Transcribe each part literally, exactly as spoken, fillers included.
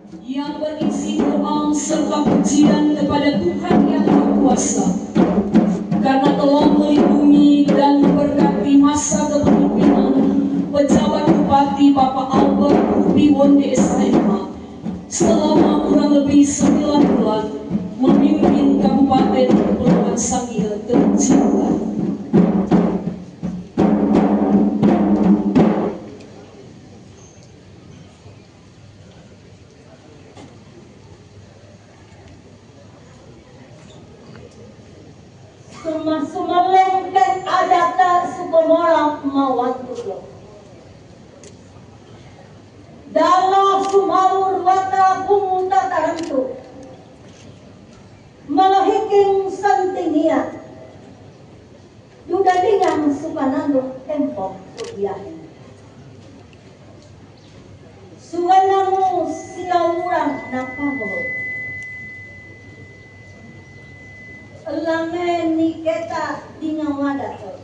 Yang berisi doa serta pujian kepada Tuhan Yang Maha Kuasa, karena telah melindungi dan memberkati masa kepemimpinan pejabat bupati Bapak Albert Rupi Wonde S H M A selama kurang lebih sembilan bulan memimpin Kabupaten Kepulauan Sangihe tercinta. Suma-, sumalengket adata sukomora mawantudo. Dalo sumaur wata punguta tarantu. Malahiking santingia. Dudalingan sukananu tempo sugiahin. Suwanamu siya urang napamulo. Elangen ni keta dinga wadato.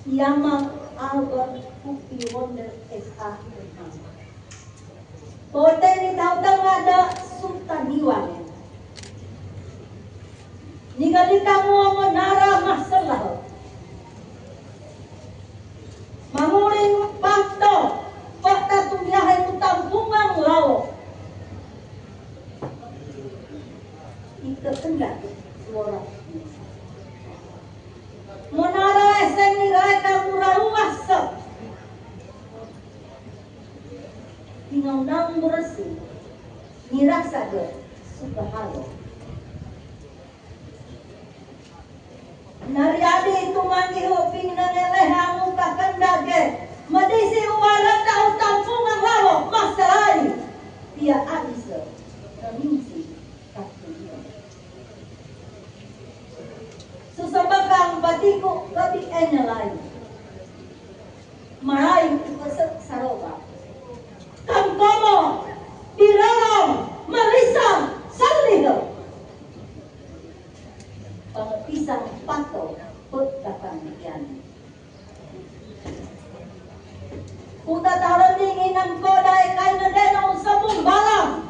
Yama Albert Kupi Wonder S A. Pote ni tautang ada sultan iwan. Ni gali kamu amonara masalah. Manguring panto, pakta tumiahe tu tampungan lao. Ika kendak suara. Monara esen ni rae kamu rauasa. Pingaunang beresi, nirasa de suka halo. Nari adi tumanggihu pingnangeleh amu kakendage, medisi uwarata utampungan lawo masalai, pia adise, namingsi, kakunia. Susabakang patiku gabi enya lain. Marayu ipesek saroba. Kangkomo, dirorong, malisang, salih. Pangepisang pato, pekapang iani. Kuta tarending inang koda e kaina deno sabung balang.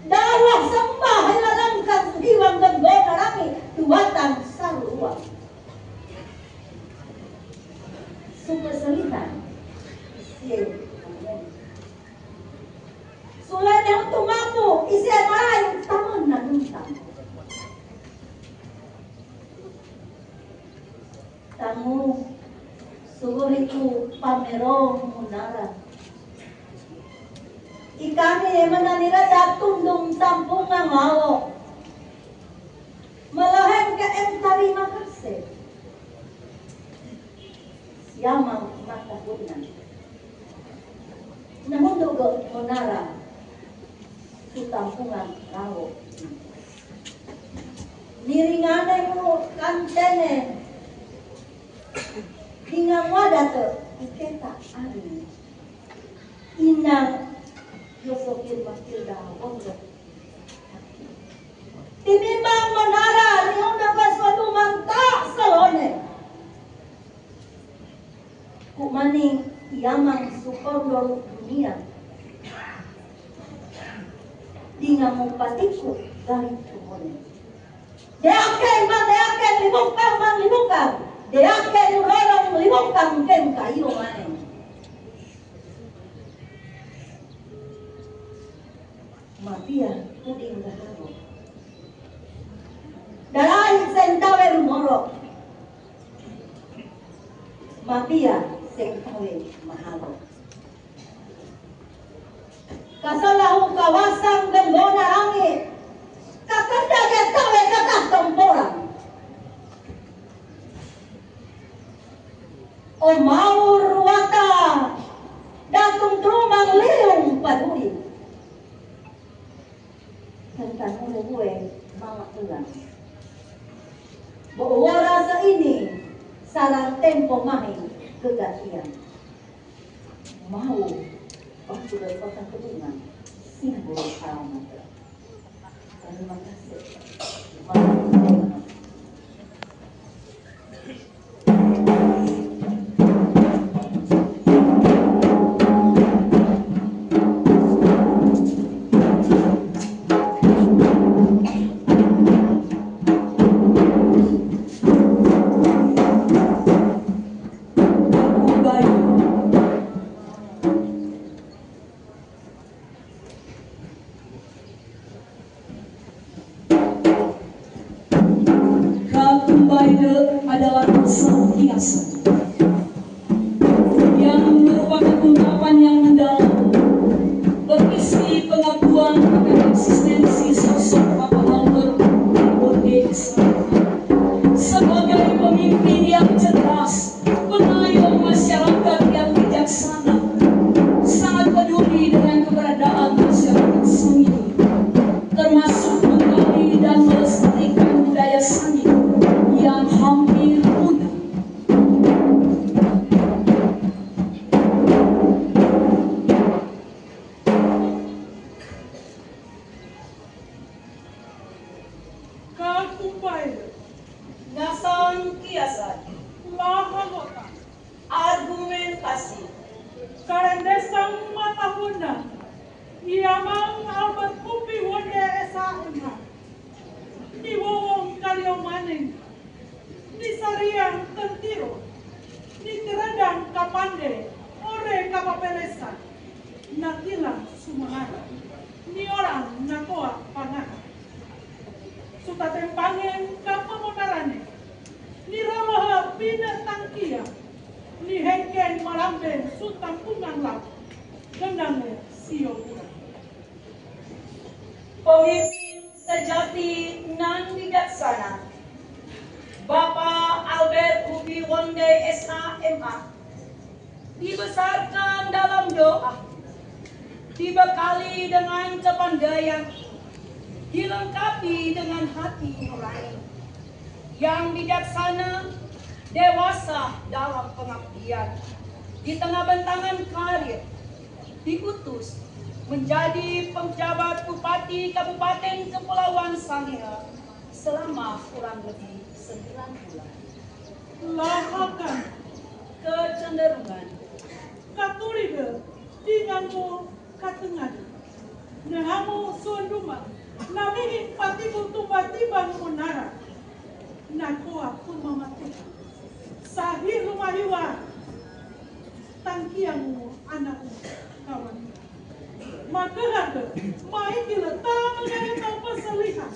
Darwah sembah ilalangkan hiwang genggona rami duwatan saruang. Suka selitan. Isie. Sulane untuk mampu, isie main taman na nuntang. Tamu, suruh itu pamerong munara. Ikami menanira datung dong tampungan lawo. Malahan ke em tarima kasih. Siamang mata hunan. Nahundu go monara. Sutampungan lawo. Niringane mu kantene. Dinga wadate iketa ani. Inang Yosokir Makilda Wonggo. Timimbang monara ni unda baswadu manta salone. Kumani iamang sukondo dunia. Dinga mupatiku dari kumone. Deake ma deake libukang ma libukang. Deake nurorong libukang ken kayu maen. Mapia puding gaharo. Dalai sentawe rumoro. Mapia sentawe maharo. Kasalahu kawasang genggona angin. Kakanda gatawe kakah temporang. O maur wata datung trumang liung paduli. Tentang ulu gue mama tulang. Bo warasa ini sarang tempo mahi kegatian. Mau waktu dari kota kedungan simbol alamat. Terima kasih. dalam senantiasa, yang merupakan ungkapan yang mendalam, berisi pengakuan akan eksistensi sosok Bapak Albert Bonde sebagai pemimpin yang cerdas, pengayom masyarakat yang bijaksana, sangat peduli dengan keberadaan masyarakat Sangihe, termasuk menggali dan melestarikan budaya Sangihe yang hampir punah. Kakumbai. Nasan kiasan. Laha kota. Argumentasi. Karendesan matahunda. Iamang Albert Kupi Wonde S A M H. Ni wowong kalio maning. Ni sariang tentiro. Ni tiradang kapande. Ore kapapelesan. Natilang sumangara. Ni orang nakoa pangaha. Suta tempangen kapamonarane. Ni ramaha pina tangkia. Ni hengken malamben suta pungang lap. Gendange sio pura. Pemimpin sejati nan bijaksana, Bapak Albert Kupi Wonde S A M H, dibesarkan dalam doa, dibekali dengan kepandaian, dilengkapi dengan hati nurani, yang bijaksana, dewasa dalam pengabdian, di tengah bentangan karir, diutus menjadi penjabat Bupati Kabupaten Kepulauan Sangihe selama kurang lebih sembilan bulan. Lahakan. Kecenderungan. Katuriga. Tingango katengad. Nehamo suanduma. Namihin patibu tumba tiba ngunara. Nakoa pemamate. Sahi rumah iwa. Tangkiango anakmu kawan. Makehake, maiki leta mangayata pasalihan.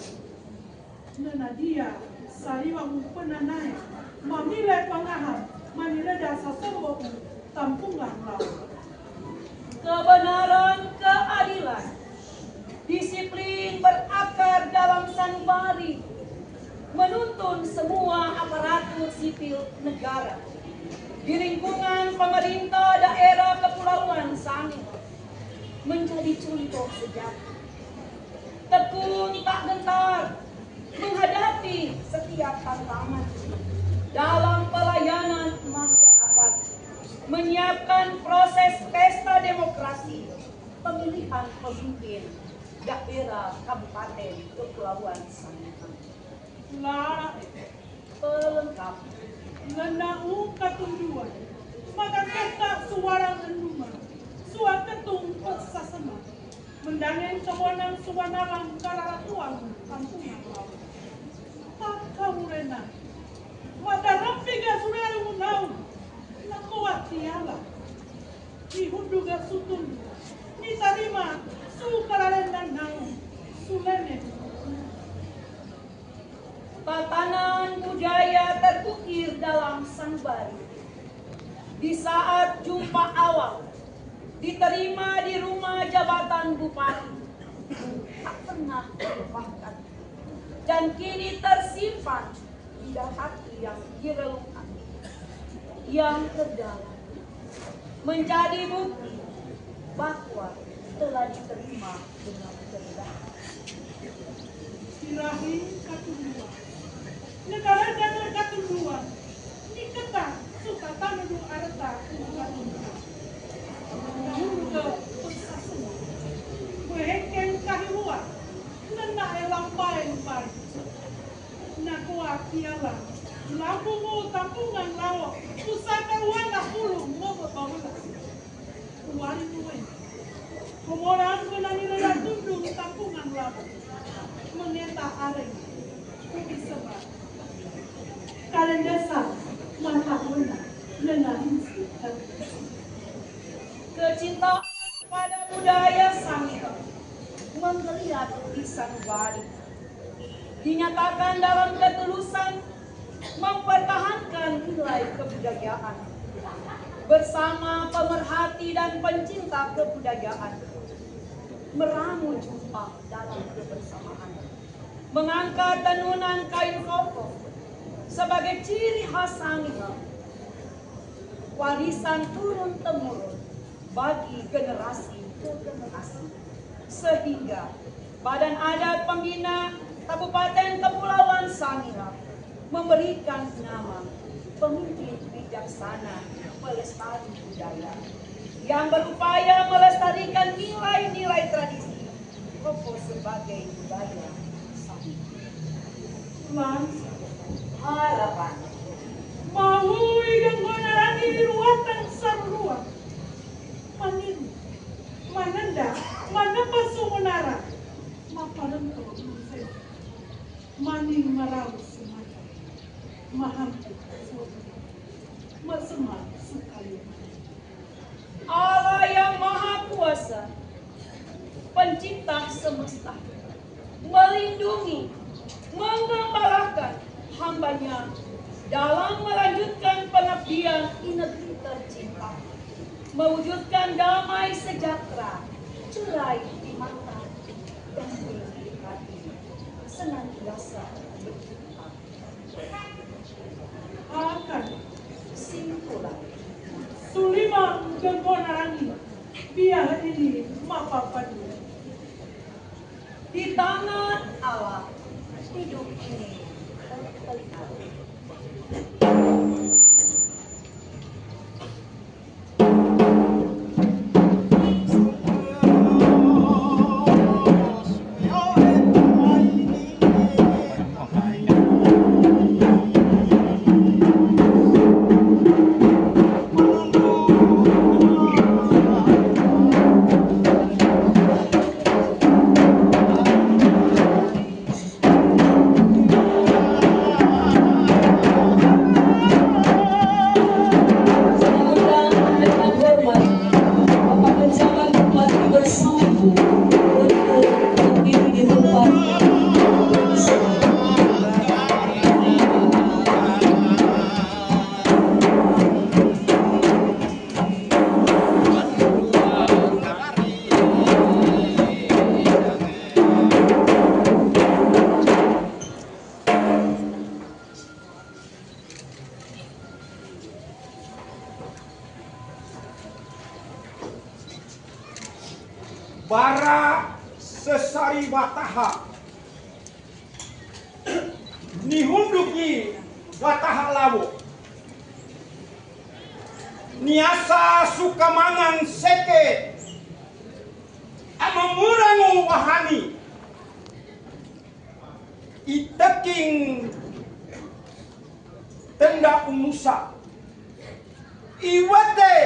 Nanadia, sariwa mumpenanae, mamile pangaha, manireda sasombo tampungan laut. Kebenaran, keadilan, disiplin berakar dalam sanubari, menuntun semua aparatur sipil negara di lingkungan pemerintah daerah Kepulauan Sangihe menjadi contoh sejati. Tekun tak gentar menghadapi setiap tantangan dalam pelayanan masyarakat, menyiapkan proses pesta demokrasi pemilihan pemimpin daerah Kabupaten Kepulauan Sangihe. La pelengkap. Ngena'u katunduan. Maka keta suara enduma. Sua ketung pesasema. Mendangen kemonang sua nalang kararatuan kampungan laut. Takawurena. Maka rempi ga surari unau. Nakoa tiala. Ni hundu ga sutundu. Ni tarima. Su kalalen dan nau. Sulene. Tatanan budaya terukir dalam sanubari. Di saat jumpa awal diterima di rumah jabatan bupati, tak pernah terlupakan dan kini tersimpan di dalam hati yang di relung hati yang terdalam, menjadi bukti bahwa telah diterima dengan kerendahan. Sirahi katunduan. Negara dana katunduan. Ni keta suka tanu du areta katunduan. Dahulu ke pusasuma. Kuehengken kahiruan. Nena elampai pai. Nakoa kiala. Lambu mo tampungan lao. Pusaka uana pulu mo babaula. Uwari nuwe. Komoran ko nani rela tundung tampungan lao. Mengeta areng. Kubi sebar. Kalendesa mata una. Nena hinsi. Kecintaan pada budaya Sangihe menggeliat di sanubari. Dinyatakan dalam ketulusan Mempertahankan nilai kebudayaan bersama pemerhati dan pencinta kebudayaan, meramu jumpa dalam kebersamaan, mengangkat tenunan kayu koko sebagai ciri khas Sangihe, warisan turun-temurun bagi generasi ke generasi, sehingga Badan Adat Pembina Kabupaten Kepulauan Sangihe memberikan nama pemimpin bijaksana pelestari budaya yang berupaya melestarikan nilai-nilai tradisi koko sebagai budaya Sangihe. Lan harapan mahuwi denggo narangi di ruatan sarua. Maning, manenda, manemba sumunara, maparento maning marau sumata, mahampu suara, masema sukali. Allah yang Maha Kuasa, Pencipta semesta, melindungi, mengembalakan hamba-Nya dalam melanjutkan pengabdian di negeri tercinta, mewujudkan damai sejahtera, cerai di mata, dan di hati, senantiasa berdoa. Akan simpulan, suli ma denggo narangi, biar ini mapapadu. Di tangan Allah hidup ini berkeliling. Bara sesari wataha ni hunduk ni wataha lawo, ni asa sukamangan seke ama murangu wahani, i teking tenda umusa, i wete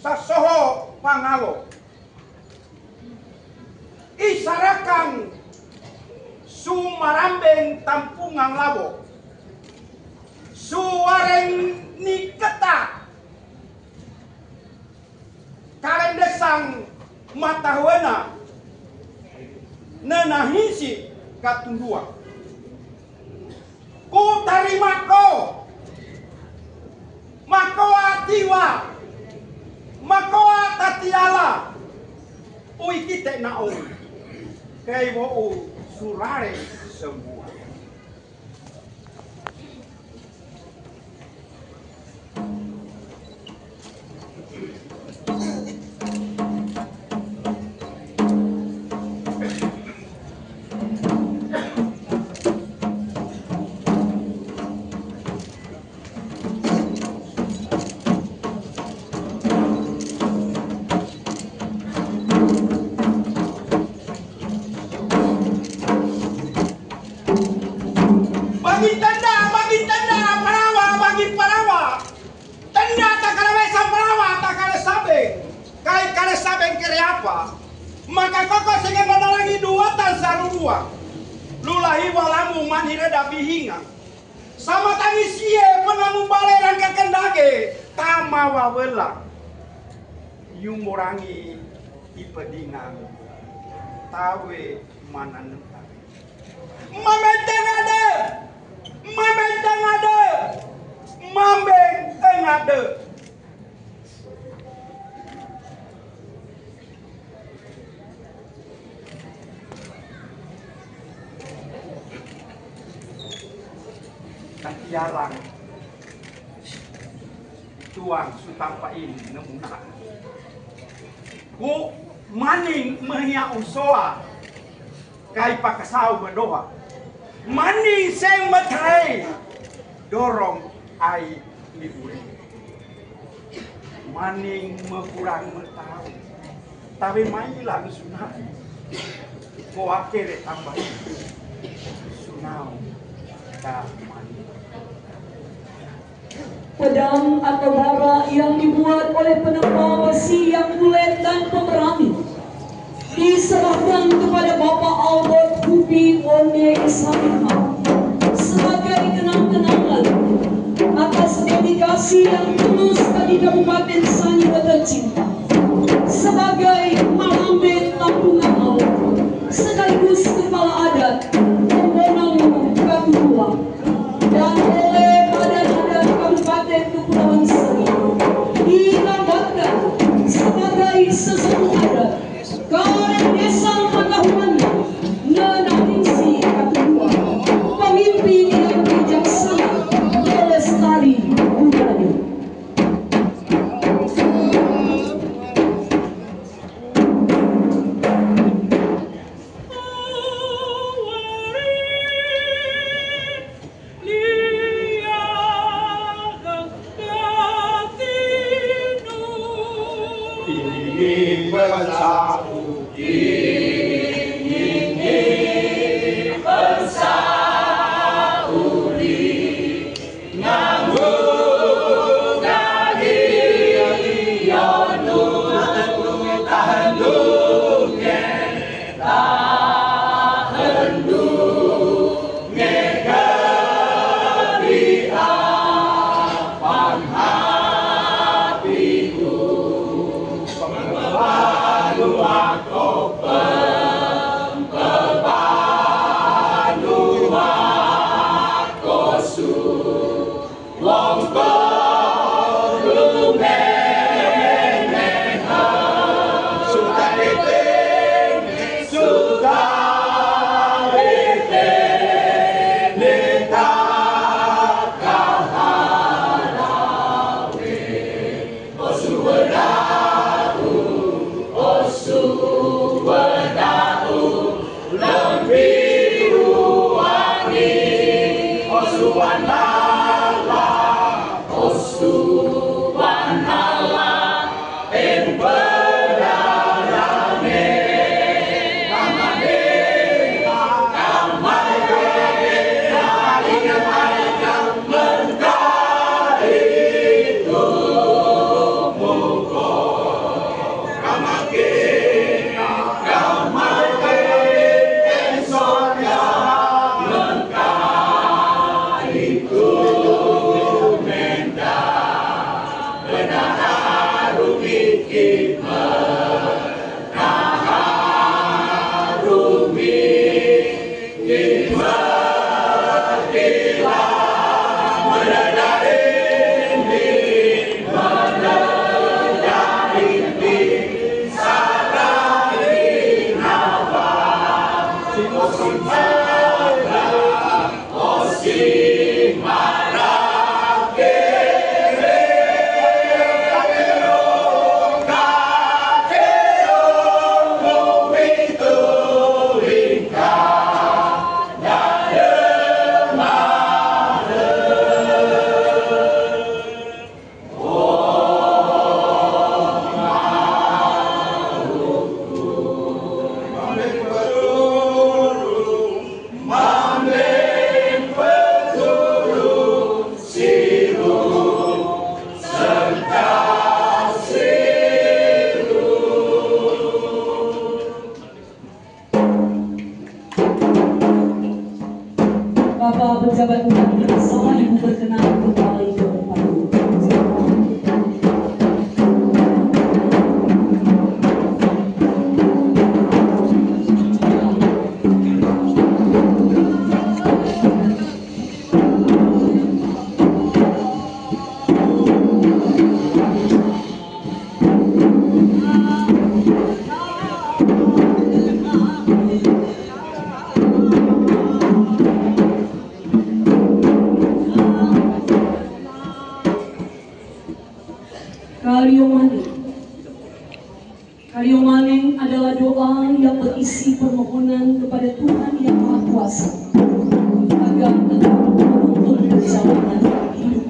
sasoho pangalo, i sarakan sumaramben tampungan lawo, suwareng ni keta karendesang matahawena, nena hinsi katunduan. Ku tarima ko, makoa tiwa, makoa tatiala, uwi kite na'o, kei wo'u surare sembua. Bagi tenda, bagi tenda, parawa, bagi parawa. Tenda takale wesa, parawa takale sabeng. Kai kale sabeng kere apa? Maka koko senge manarangi duwatan sarurua. Lulahi walamu manire dabihinga. Sama tangi sie penamu bale rangka kendage, tama wawela. Yumorangi ipedingan tawe mananentang. Mameteng ade, Mambeng tangada, mambeng tangada. Katialang tuang sutapa ini nemuna. Ku maning mehia usoa. Kai pakasau badoa. Maning seng matai. Dorong ai liburi. Maning makurang matau. Tabe mai langsung nabi. Koa kere tambah. Sunau. Ka maning. Pedang atau bara yang dibuat oleh penempa besi yang kulet dan pemberani diserahkan kepada Bapak Albert Hubi Wonde Isabika sebagai kenang-kenangan atas dedikasi yang tulus bagi Kabupaten Sangihe tercinta, sebagai Malambeng Tampungan Aur sekaligus kepala adat Tembonawu Katubuak. Dan oleh Badan Adat Kabupaten Kepulauan Seribu dilaporkan sebagai sesuatu adat Karet Desa Matahuman, Nona Ningsi Katubuak, pemimpin yang bijaksana, pelestari budaya. Bapak pejabat publik, sama Ibu berkenan kembali ke tempat duduk. Doa yang berisi permohonan kepada Tuhan Yang Maha Kuasa agar tetap menuntun perjalanan hidup.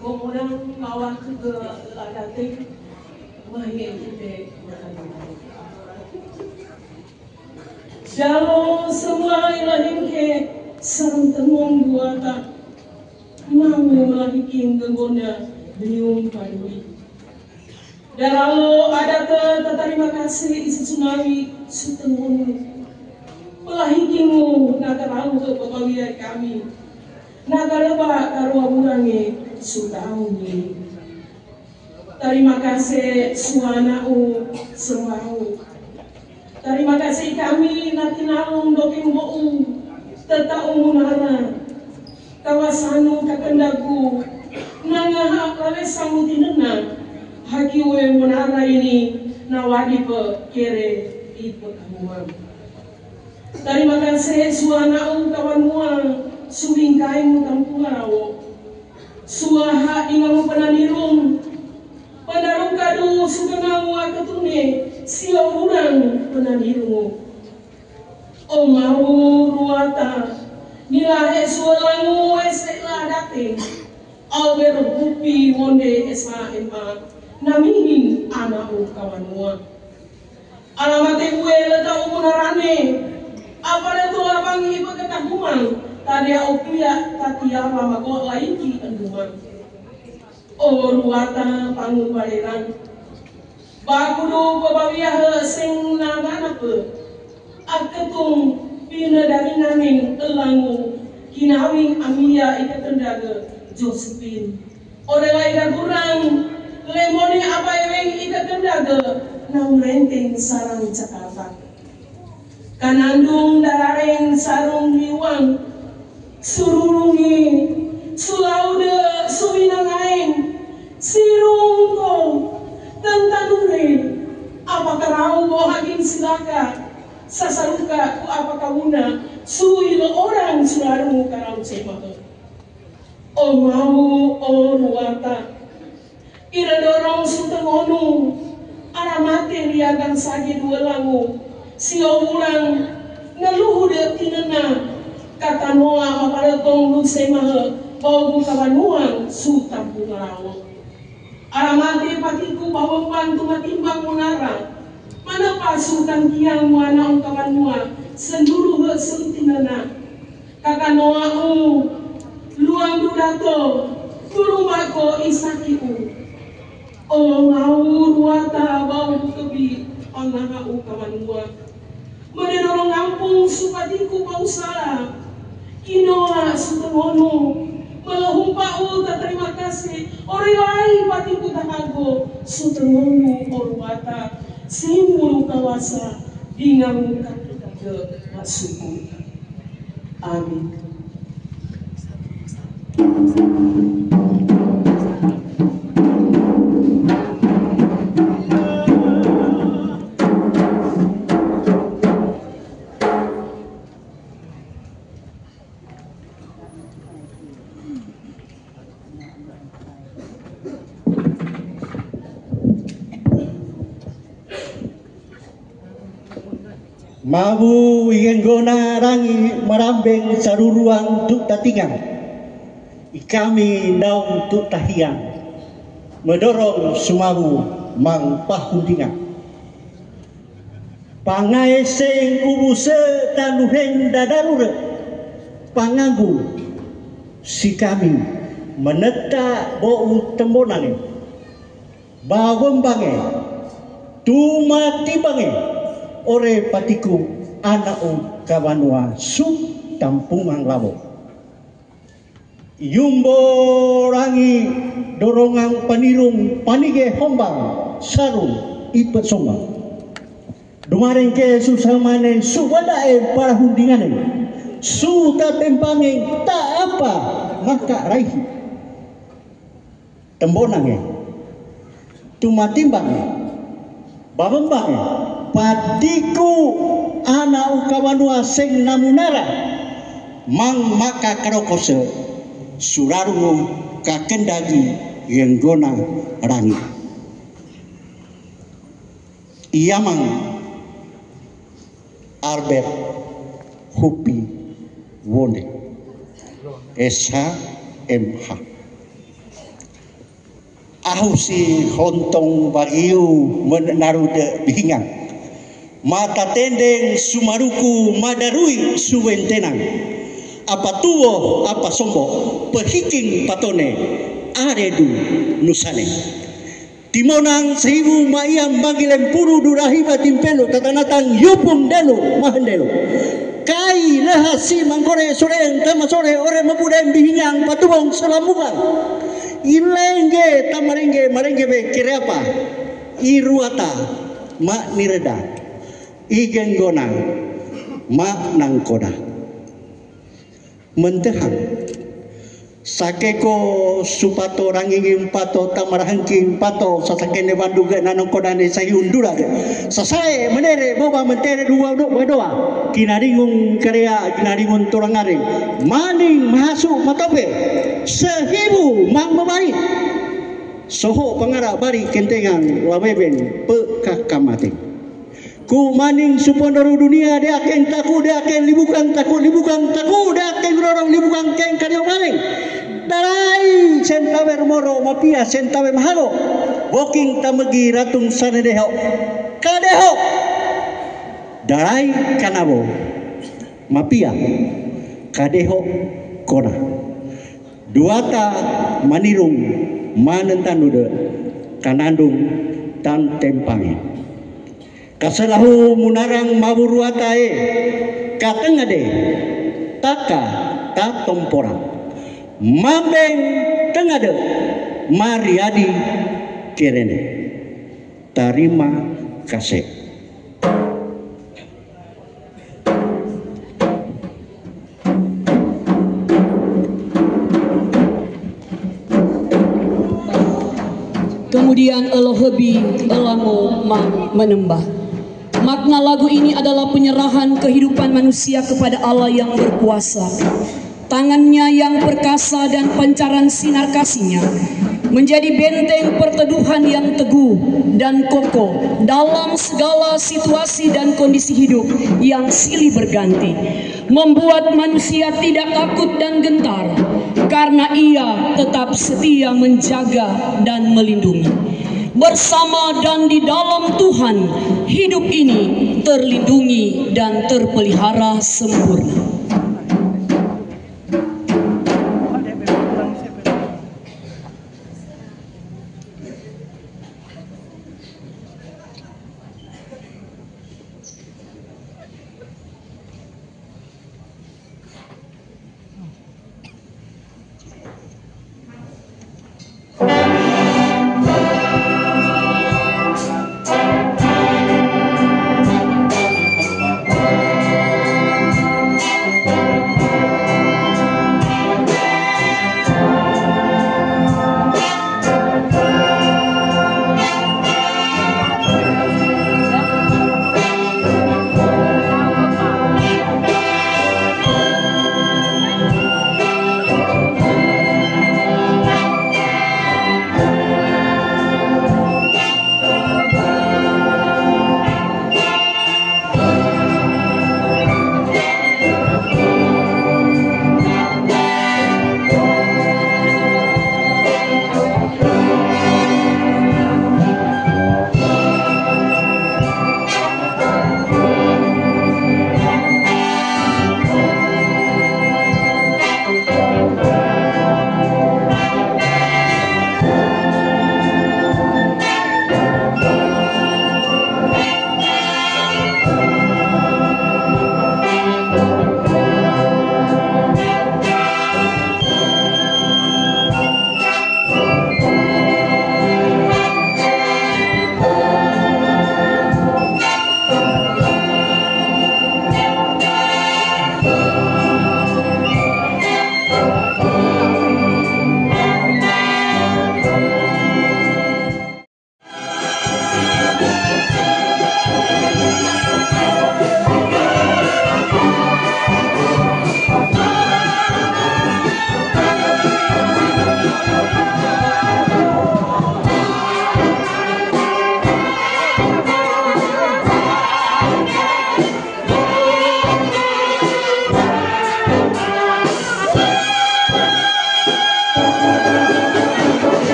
Komorang mawaktu ke ladate, maye kite. Jalo semua ilahin ke sareng tengon duata. Mau melahikin genggona beliung paduli. Daralo adate tatarima kasih isi tsunami sutengonu. Pelahikinmu nakarau ke pemawiyai kami. Nakareba karua burange sutauni. Tarima kasih suana'u sembau. Tarima kasih kami natinalung dokeng bo'u teta'u munara. Kawasanu kakendagu nangaha lalesangu tinena. Hakiwe munara ini nawadipe kere ipe kamuang. Tarima kasih suana'u kawanua sumingkaimu tampungarawo. Suaha ingamu penanirung. Pandarung kadu sukenamu aketune sio urang penanirungu. Omau ruata nilahe sualangu wese ladate. Au beruhupi wonde S A M A namihin ana'u kawanua. Alamate ue leta umunarane. Apaleto abangi peketahuman tadea opia tatiala mago laiki endumang. O ruata pangumbaleran. Bakudu pabawiahe seng nanganape. Aketung pina daringaning elangu kinawing amia ikatendaga Josephine. Ore lai dagurang lemone apai weng ikatendaga naurenteng sarang Jakarta. Kanandung darareng sarung liwang, sururungi, sulaude, suwinangaeng, sirungko, tentanure, apakarau bohagin silaka, sasaruka ku apakawuna, suwilo orang sularungu karau cemae. O mau, o ruata. Ira dorong sutengonu, aramate riagang sagi dua langu, sio ulang, naluhude tinena, kata Noa maparetong lusemahe, bau buka banuang, sutampung lawo. Aramate patiku bawemban tumatimbang munara, mana pasu tangkiang muana ungkabanua, senduruhe sentinena. Kakanoa'u, luang dudato, tulumako isaki'u. O mau ruata bau kebi pangaha'u kawanua. Made dorong ampung supatiku bau sala. Kinoa sutengonu. Malohumpa'u tatarima kasih. Ore lai patiku tahago sutengonu o ruata. Simbulu kawasa. Dingamu kaki kake masuku. Amin. Mabu igenggona rangi marambeng saruruang tu tatingang. Ikami daung tu tahiang. Medorong sumabu mang pahundingang. Pangae seng ubuse tanuhen dadarure. Panganggu sikami meneta bou tembonange. Bawembange, tumatibange, ore patiku ana'u kawanua su tampungan lawo. Yumbo rangi dorongang panirung panige hombang sarung ipe sombang. Dumareng ke susamane subada'e parahundingane. Su tatempangen ta'apa maka raihi. Tembonange, tumatimbang, bamembange, patiku ana ukawanua seng namunara, mang maka karokose, surarungu kakendagi yenggona rangi. Iamang Albert Hupi Wonde, S H, M H. Ahu si hontong bagiu menarude bihingan. Matatendeng sumaruku madarui suwentenan. Apa tuo, apa sombo, pehiking patone, aredu nusane. Timonang sahibu ma'iam bagi lempuru durahiba timpelu tatanatang yupung delu mahendelu. Kai leha si mangkore sureng tama sore ore mabudem bihinyang patubong selamukan. Ilengge tamarengge marengge be kereapa. Iruata ma nireda. Igenggona ma nangkoda. Mentehang. Sakeko supato rangingin pato tamarahengkin pato sasakene banduge nanongkodane sahiundurage. Sasae menere boba mentere dua do badoa. Kinaringun karea kinaringun turangaring. Maning mahasu matope. Sehibu mang mabari. Soho pangara bari kentengan laweben pe kakamating. Ku maning supondoru dunia deaken taku deaken libukang taku libukang taku deaken rorong libukang keng kario maning. Darai sentawe moro mapia sentawe mahalo. Boking tamegi ratung sane deho. Kadeho. Darai kanabo mapia. Kadeho kona. Duata manirung manentanude kanandung tan tempangi. Kaselahu munarang maburuatae katengade taka tatomporang. Mambeng tengade mariadi kerene. Tarima kasih. Kemudian Elohebi Elamo ma-, menembah. Makna lagu ini adalah penyerahan kehidupan manusia kepada Allah yang berkuasa. Tangannya yang perkasa dan pancaran sinar kasihnya menjadi benteng perteduhan yang teguh dan kokoh dalam segala situasi dan kondisi hidup yang silih berganti, membuat manusia tidak takut dan gentar karena Ia tetap setia menjaga dan melindungi. Bersama dan di dalam Tuhan, hidup ini terlindungi dan terpelihara sempurna.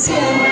Siempre